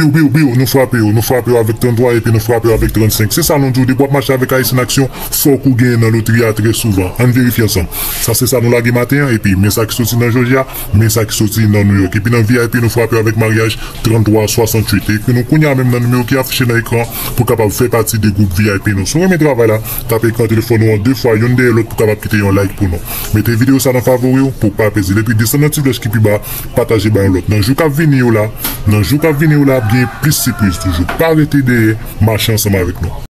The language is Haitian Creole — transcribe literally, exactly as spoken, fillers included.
Biw, biw, biw, nou frape yo, nou frape yo avèk tranntwa epi nou frape yo avèk trannsenk. Se sa nou di w, depi w ap mache avèk Haïtian Action, fòk ou genyen nan lotri a trè souvan. Ann verifye ansanm. Sa se sa nou lage maten an, epi men sa ki soti nan Georgia, men sa ki soti nan New York. Epi nan V I P nou frape yo avèk maryaj trannntwa swasanntuit. Ekri nou kounye a menm nan nimewo ki afiche nan ekran pou kapab fè pati de gwoup V I P nou. Si w renmen travay la, tape ekran telefòn ou an de fwa, youn dèyè lòt pou kapab kite yon like pou nou. Mete videyo sa nan favori w pou w pa pèdi l. Epi desann nan ti flèch ki pi ba, pataje bay yon lòt. Nan jou k ap vini yo la, nan jou k ap vini yo la, ap gen plis sipriz toujou. Pa rete dèyè, mache ansanm avèk nou.